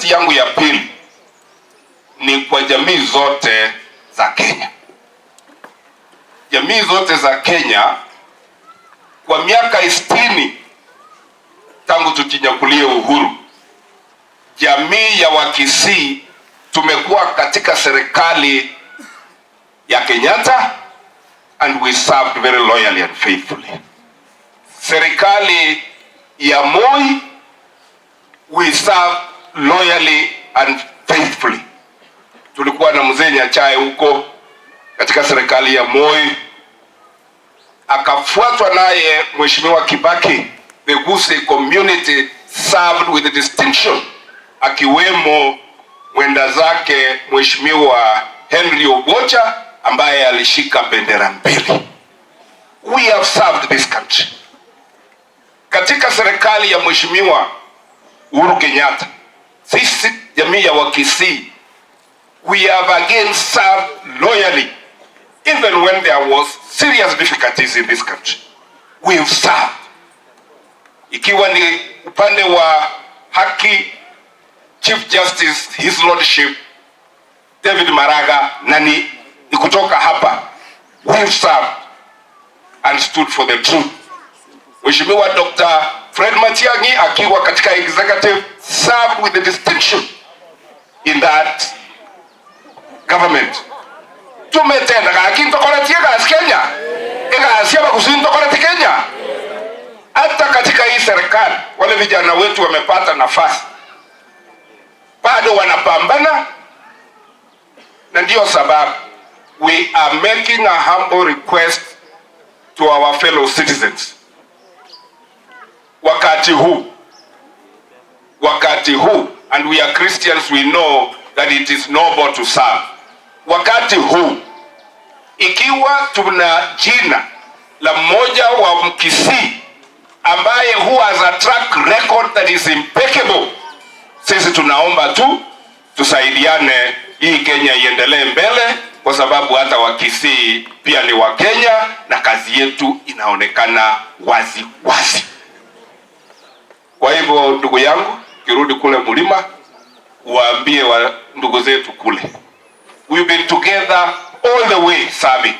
Request yangu ya pili ni kwa jamii zote za Kenya. Jamii zote za Kenya, kwa miaka 60 tangu tujinyakulie uhuru, jamii ya Wakisii tumekuwa katika serikali ya Kenyatta and we served very loyally and faithfully. Serikali ya Moi, we served loyally and faithfully. Tulikuwa na mzee Nyachae huko katika serikali ya Moi, akafuatwa naye Mheshimiwa Kibaki. The Gusii community served with distinction, akiwemo mwenda zake Mheshimiwa Henry Obwocha ambaye alishika bendera mbili. We have served this country. Katika serikali ya Mheshimiwa Uhuru Kenyatta, sisi jamii ya Wakisii, we have again served loyally even when there was serious difficulties in this country. We have served. Ikiwa ni upande wa haki, Chief Justice His Lordship David Maraga na ni kutoka hapa, we have served and stood for the truth. Mheshimiwa Dr. Fred Matiang'i akiwa katika executive served with the distinction in that government. Tumetenda gaki ntokoretie gasi Kenya, egasi abagusi ntokoreti Kenya. Hata katika hii serikali wale vijana wetu wamepata nafasi, bado wanapambana, na ndiyo sababu we are making a humble request to our fellow citizens. Wakati huu, and we are Christians, we know that it is noble to serve. Wakati huu ikiwa tuna jina la mmoja wa Mkisii ambaye who has a track record that is impeccable, sisi tunaomba tu tusaidiane hii Kenya iendelee mbele, kwa sababu hata Wakisii pia ni Wakenya na kazi yetu inaonekana wazi wazi. Kwa hivyo ndugu yangu, kirudi kule mlima, waambie wa ndugu zetu kule, we've been together all the way serving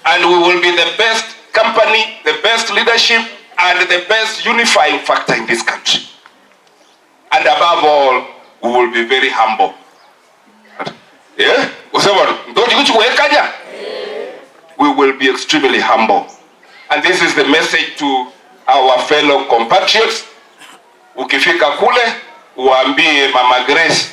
and we will be the best company, the best leadership and the best unifying factor in this country. And above all, we will be very humble. Yeah? Usema, ndio? We will be extremely humble. And this is the message to our fellow compatriots. Ukifika kule, uambie Mama Grace